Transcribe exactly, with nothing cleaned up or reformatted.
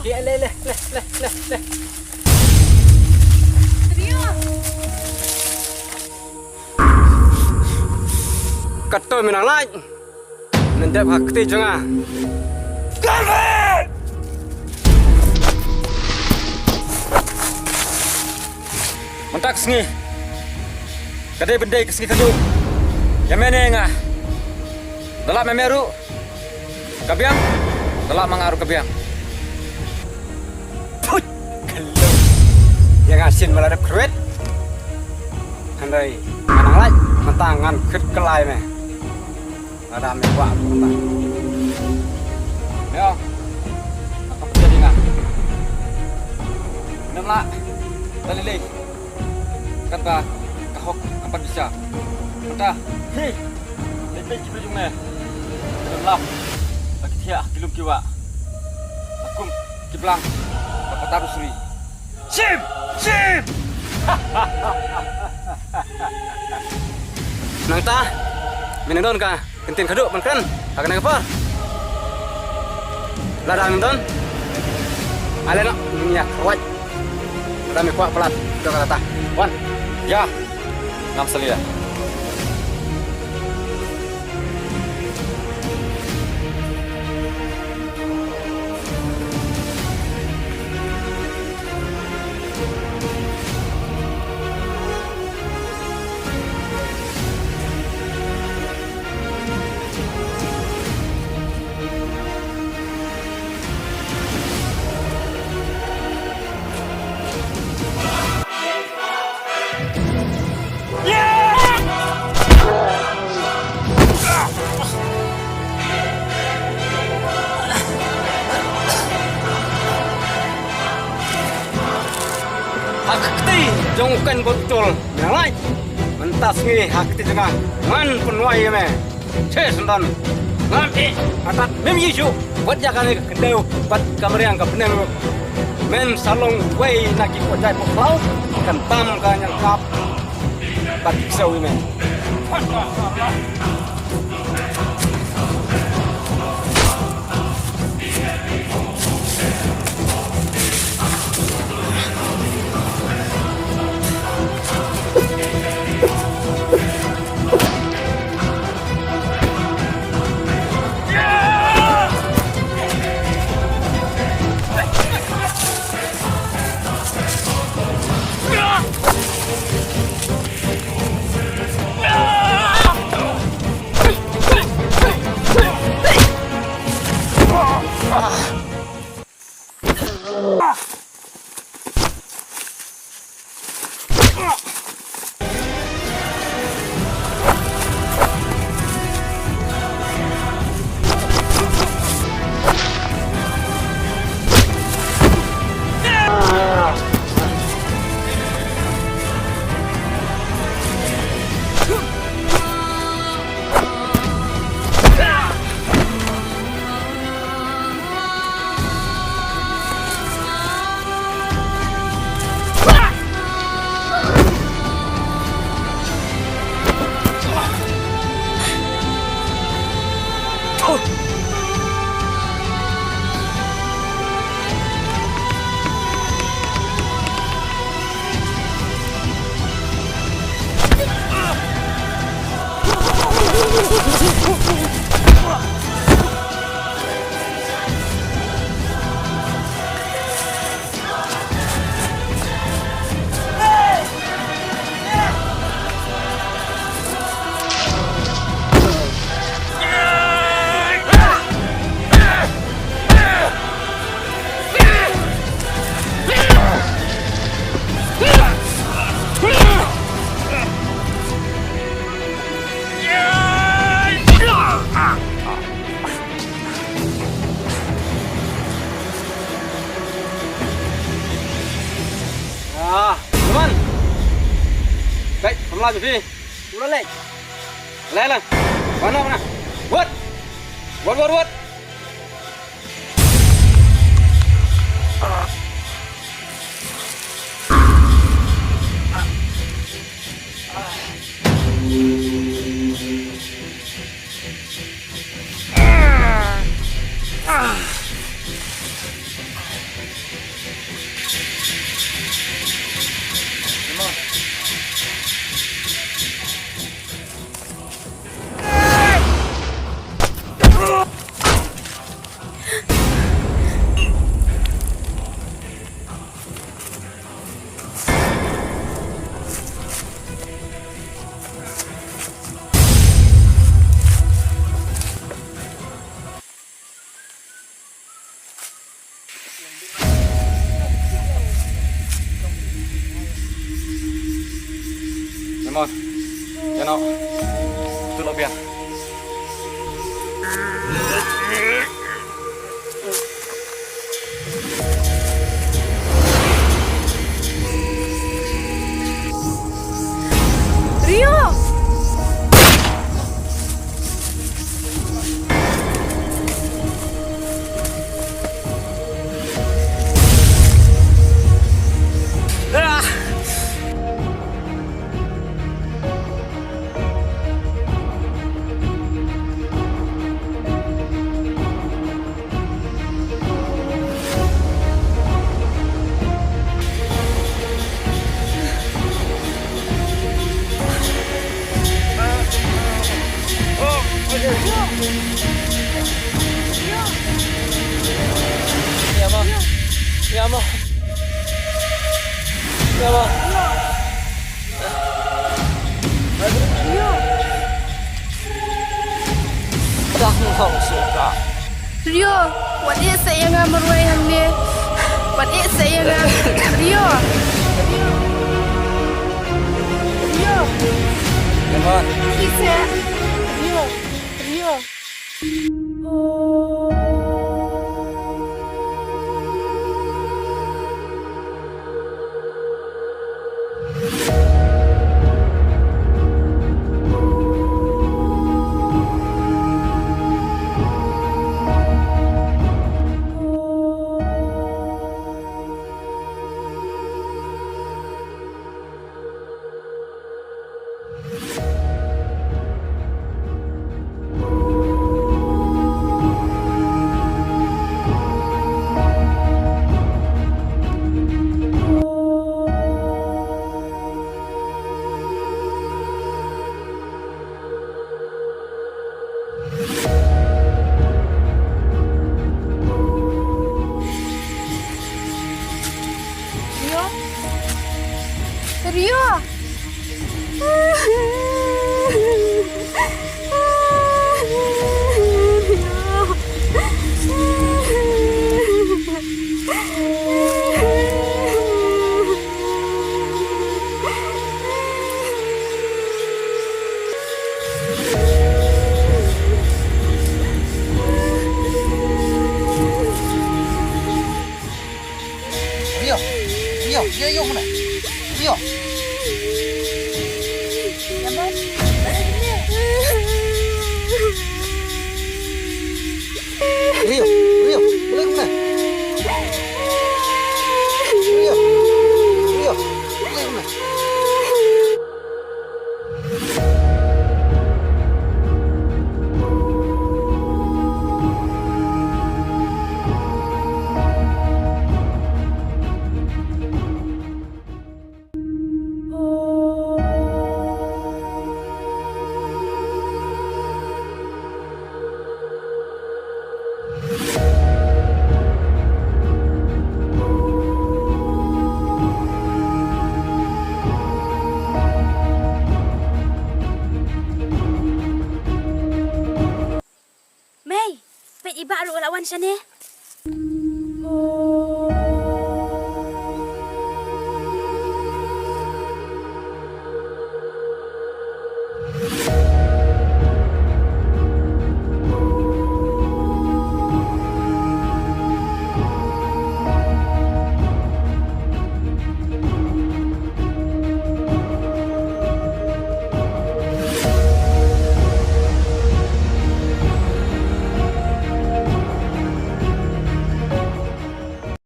Ki le le le le le le. Kato me nang lait. Nang dep ha kti jong nga. Mynta ka sngi ka dei ban dei ka sngi kynduh ïa me ne nga. Da lah me me ruh ka biang, da lah ma nga ruh ka biang. Phuit! Khlem ïa nga sien ma la dep khrwit. Hynrei nga nang lait, mynta ngan khrwit kylla ïa me. Lada me kwah ruh mynta. Me ong, nga ka pynjah ïa nga. Ngam lah da lei lei. Katba ka hok ka pat bishar. Mynta hi, leit beit ki briew jong me. Ki don lap la ki thiah ha ki lum ki wah, la kum ki blang ba patar u suri. Shim! Shim! Nangta me nang don ka ktien khadduh ban kren ha kane ka por. Lada ngim don, ale noh ngin ïa kyrwat. Lada me kwah palat, to kata ta. Wan. Ïa. Ngam salia. Ha ka kti jong u Ken Botol, me nang lait. Mynta sngi ha ka kti jong nga ngan pynwai ïa me. Che Syndan. Ngam ïeh, hatat mem ïeh shuh wat ïa kane ka khyndew bad ka mariang ka bneng ruh. Mem sa long uwei na ki kojai pokhlaw, kan tam ka ñiangkap bad ki ksew ïa me. Ah, teman. Baik, samla ju phi. Ulah leh. Leh lang. Mana, mana? Wat. Wat, wat, wat. Mon. Ïa no. Tu lo biang. Rio! Ïa ma. Ïa ma. Ïa ma. Dak hong suka. Rio, wat ïeh seh ïa nga marwei hangne. Wat ïeh seh ïa nga. Rio. Rio. Rio. Ïeh seh. Rio. Rio. Rio. Rio. Rio, Rio, Rio, Rio, mana? Rio.